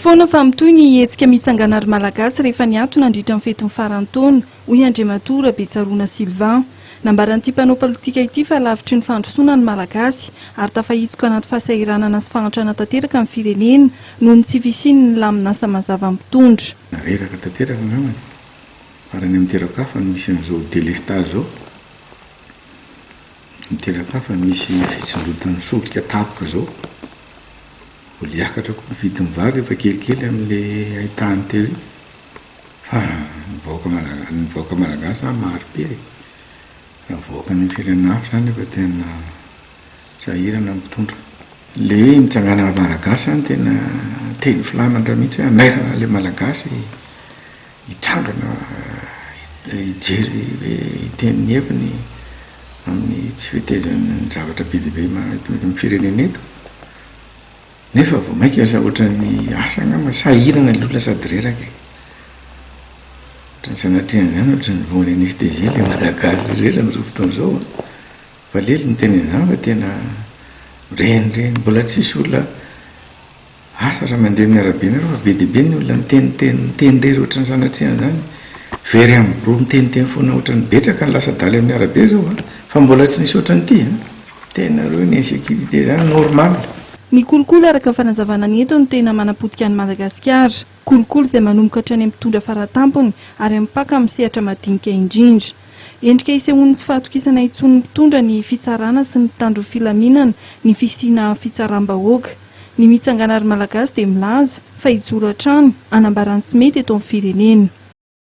Foana fa mitohy ny hetsika Mitsangana ry Malagasy rehefa niato nandritra ny fetin'ny faran'ny taona, hoy Andriamatoa Rabetsaroana Sylvain. Nambaran'ity mpanao politika ity fa lavitry ny fandrosoana ny Malagasy ary tafahitsoka anaty fahasahiranana sy fahantrana tanteraka ny firenena noho ny tsy fisian'ny lamin'asa mazava mitondra. Reraka tanteraka angambany fa raha ny amin'ny toeran-kafa no misy an'izao délestage izao, ny toeran-kafa misy fitsindrotan'ny solika tampoka izao, mbola hiakatra koa ny vidin'ny vary rehefa kelikely amin'ilay haintany teo iny. Fa ny vahoaka malagasy, ny vahoaka malagasy zany mahari-pery e! Raha vahoaka any amin'ny firenena hafa zany efa tena sahirana ny mpitondra. Le hoe mitsangana malagasy zany tena teny filamatra mihitsy hoe hanairana le malagasy hitsangana hijery hoe hiteny ny heviny amin'ny tsy fetezan'ny zavatra be dia be eto amin'ny firenena eto. Nefa vao mainka aza ohatran'ny asa angamba sahirana ilay olona sady reraka e. Ohatran'ny sanatria an'izany ohatran'ny voan'ny anesthésie ilay Malagasy rehetra amin'izao fotoana izao an. Fa lely miteny an'izany fa tena mirenireny, mbola tsisy olona asa raha mandeha amin'ny arabe nareo fa be dia be ny olona miteniteny miteny irery ohatran'ny sanatria an'izany. Very amin'ny birao miteniteny foana ohatran'ny betsaka ny lasa adala amin'ny arabe izao an. Fa mbola tsy nisy ohatran'ity an. Tena reo ny insécurité zany normal. Ny kolikoly araka ny fanazavana ny eto no tena manapotika an'i Madagasikara. Kolikoly izay manomboka hatrany amin'ny mpitondra faratampony ary mipaka amin'ny sehatra madinika indrindra. Endrika isehoan'ny tsy fahatokisana intsony ny mpitondra ny fitsarana sy ny mpitandro ny filaminana ny fisiana fitsaram-bahoaka. Ny Mitsangana ry Malagasy dia milaza fa hijoro hatrany hanambara ny tsy mety eto amin'ny firenena.